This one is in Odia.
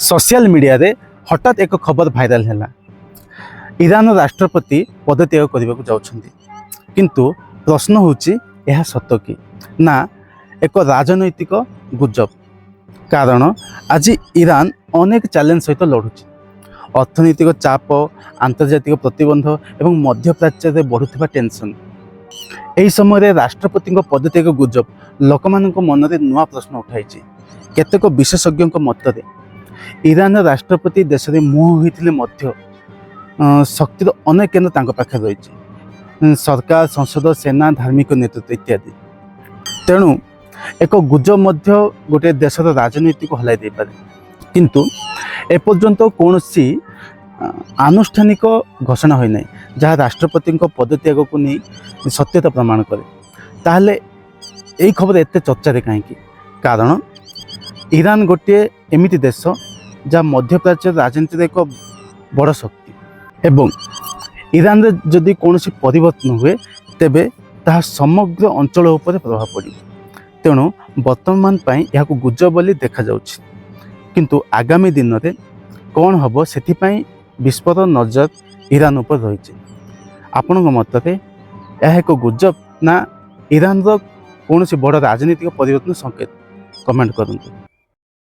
ସୋସିଆଲ ମିଡ଼ିଆରେ ହଠାତ୍ ଏକ ଖବର ଭାଇରାଲ ହେଲା, ଇରାନର ରାଷ୍ଟ୍ରପତି ପଦତ୍ୟାଗ କରିବାକୁ ଯାଉଛନ୍ତି। କିନ୍ତୁ ପ୍ରଶ୍ନ ହେଉଛି, ଏହା ସତ କି ନା ଏକ ରାଜନୈତିକ ଗୁଜବ? କାରଣ ଆଜି ଇରାନ ଅନେକ ଚ୍ୟାଲେଞ୍ଜ ସହିତ ଲଢ଼ୁଛି। ଅର୍ଥନୈତିକ ଚାପ, ଆନ୍ତର୍ଜାତିକ ପ୍ରତିବନ୍ଧ ଏବଂ ମଧ୍ୟପ୍ରାଚ୍ୟରେ ବଢ଼ୁଥିବା ଟେନସନ୍। ଏହି ସମୟରେ ରାଷ୍ଟ୍ରପତିଙ୍କ ପଦତ୍ୟାଗ ଗୁଜବ ଲୋକମାନଙ୍କ ମନରେ ନୂଆ ପ୍ରଶ୍ନ ଉଠାଇଛି। କେତେକ ବିଶେଷଜ୍ଞଙ୍କ ମତରେ ଇରାନର ରାଷ୍ଟ୍ରପତି ଦେଶରେ ମୁହଁ ହୋଇଥିଲେ ମଧ୍ୟ ଶକ୍ତିର ଅନେକ କେନ୍ଦ୍ର ତାଙ୍କ ପାଖରେ ରହିଛି, ସରକାର, ସଂସଦ, ସେନା, ଧାର୍ମିକ ନେତୃତ୍ୱ ଇତ୍ୟାଦି। ତେଣୁ ଏକ ଗୁଜବ ମଧ୍ୟ ଗୋଟିଏ ଦେଶର ରାଜନୀତିକୁ ହଲାଇ ଦେଇପାରେ। କିନ୍ତୁ ଏପର୍ଯ୍ୟନ୍ତ କୌଣସି ଆନୁଷ୍ଠାନିକ ଘୋଷଣା ହୋଇନାହିଁ ଯାହା ରାଷ୍ଟ୍ରପତିଙ୍କ ପଦତ୍ୟାଗକୁ ନେଇ ସତ୍ୟତା ପ୍ରମାଣ କରେ। ତାହେଲେ ଏହି ଖବର ଏତେ ଚର୍ଚ୍ଚାରେ କାହିଁକି? କାରଣ ଇରାନ ଗୋଟିଏ ଏମିତି ଦେଶ ଯାହା ମଧ୍ୟପ୍ରାଚ୍ୟ ରାଜନୀତିରେ ଏକ ବଡ଼ ଶକ୍ତି ଏବଂ ଇରାନରେ ଯଦି କୌଣସି ପରିବର୍ତ୍ତନ ହୁଏ, ତେବେ ତାହା ସମଗ୍ର ଅଞ୍ଚଳ ଉପରେ ପ୍ରଭାବ ପଡ଼ିବ। ତେଣୁ ବର୍ତ୍ତମାନ ପାଇଁ ଏହାକୁ ଗୁଜବ ବୋଲି ଦେଖାଯାଉଛି, କିନ୍ତୁ ଆଗାମୀ ଦିନରେ କ'ଣ ହେବ, ସେଥିପାଇଁ ବିଶ୍ୱର ନଜର ଇରାନ ଉପରେ ରହିଛି। ଆପଣଙ୍କ ମତରେ ଏହା ଏକ ଗୁଜବ ନା ଇରାନର କୌଣସି ବଡ଼ ରାଜନୈତିକ ପରିବର୍ତ୍ତନ ସଂକେତ? କମେଣ୍ଟ କରନ୍ତୁ।